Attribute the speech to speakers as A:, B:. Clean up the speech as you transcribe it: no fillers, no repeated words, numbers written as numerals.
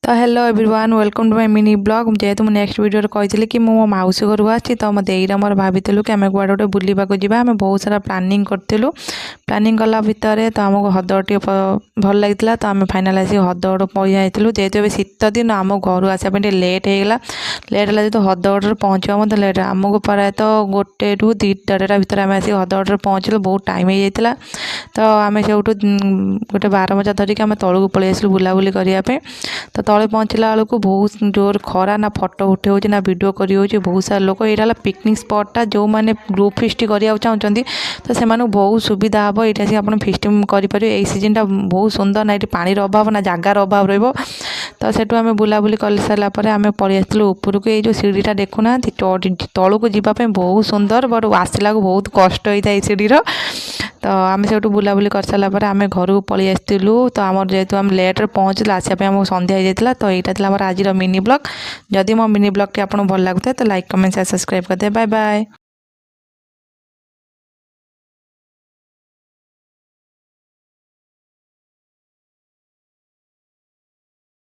A: ତ hello everyone, welcome to my mini vlog। ଯେହେତୁ ମୁଁ ନେକ୍ସଟ ଭିଡ଼ିଓରେ କହିଥିଲି କି ମୁଁ ମୋ ମାଉସୀ ଘରକୁ ଆସିଛି, ତ ମୋ ଦେଇର ମୋର ଭାବିଥିଲୁ କି ଆମେ କୁଆଡ଼େ ଗୋଟେ ବୁଲିବାକୁ ଯିବା। ଆମେ ବହୁତ ସାରା ପ୍ଲାନିଂ କରିଥିଲୁ। ପ୍ଲାନିଂ କଲା ଭିତରେ ତ ଆମକୁ ହ୍ରଦଗଡ଼ ଟିକେ ଭଲ ଲାଗିଥିଲା। ତ ଆମେ ଫାଇନାଲ୍ ଆସିକି ହ୍ରଦଗଡ଼ ପଳେଇ ଯାଇଥିଲୁ। ଯେହେତୁ ଏବେ ଶୀତ ଦିନ, ଆମ ଘରୁ ଆସିବା ପାଇଁ ଟିକେ ଲେଟ୍ ହେଇଗଲା। ଲେଟ୍ ହେଲା ଯେହେତୁ, ହ୍ରଦଗଡ଼ରେ ପହଞ୍ଚିବା ମଧ୍ୟ ଲେଟ୍। ଆମକୁ ପ୍ରାୟତଃ 1ରୁ 2ଟା, 1:30 ଭିତରେ ଆମେ ଆସିକି ହ୍ରଦଗଡ଼ରେ ପହଞ୍ଚିଲୁ। ବହୁତ ଟାଇମ୍ ହେଇଯାଇଥିଲା। ତ ଆମେ ସେଇଠୁ ଗୋଟେ ବାରମଜା ଧରିକି ଆମେ ତଳକୁ ପଳେଇ ଆସିଲୁ ବୁଲାବୁଲି କରିବା ପାଇଁ। ତ ତଳେ ପହଞ୍ଚିଲା ବେଳକୁ ବହୁତ ଜୋର ଖରା, ନା ଫଟୋ ଉଠେଇ ହେଉଛି ନା ଭିଡ଼ିଓ କରି ହେଉଛି। ବହୁତ ସାରା ଲୋକ। ଏଇଟା ହେଲା ପିକନିକ୍ ସ୍ପଟ୍ଟା। ଯେଉଁମାନେ ଗ୍ରୁପ୍ ଫିଷ୍ଟ କରିବାକୁ ଚାହୁଁଛନ୍ତି, ତ ସେମାନଙ୍କୁ ବହୁତ ସୁବିଧା ହେବ। ଏଇଠି ଆସିକି ଆପଣ ଫିଷ୍ଟ କରିପାରିବେ। ଏଇ ସିଜନ୍ଟା ବହୁତ ସୁନ୍ଦର। ନା ଏଠି ପାଣିର ଅଭାବ ନା ଜାଗାର ଅଭାବ ରହିବ। ତ ସେଠୁ ଆମେ ବୁଲାବୁଲି କରିସାରିଲା ପରେ ଆମେ ପଳେଇ ଆସିଥିଲୁ ଉପରକୁ। ଏଇ ଯେଉଁ ସିଡ଼ିଟା ଦେଖୁନାହାନ୍ତି, ତଳକୁ ଯିବା ପାଇଁ ବହୁତ ସୁନ୍ଦର, ବଟ୍ ଆସିଲାକୁ ବହୁତ କଷ୍ଟ ହେଇଥାଏ ଏଇ ସିଡ଼ିର। ତ ଆମେ ସେଇଠୁ ବୁଲାବୁଲି କରିସାରିଲା ପରେ ଆମେ ଘରକୁ ପଳେଇ ଆସିଥିଲୁ। ତ ଆମର ଯେହେତୁ ଆମେ ଲେଟ୍ରେ ପହଞ୍ଚିଲୁ, ଆସିବା ପାଇଁ ଆମକୁ ସନ୍ଧ୍ୟା ହେଇଯାଇଥିଲା। ତ ଏଇଟା ଥିଲା ଆମର ଆଜିର ମିନି ବ୍ଲଗ୍। ଯଦି ମୋ ମିନି ବ୍ଲଗ୍ଟି ଆପଣଙ୍କୁ ଭଲ ଲାଗୁଥାଏ, ତ ଲାଇକ୍, କମେଣ୍ଟ, ସେୟାର, ସବସ୍କ୍ରାଇବ୍ କରିଦେବେ। Bye bye.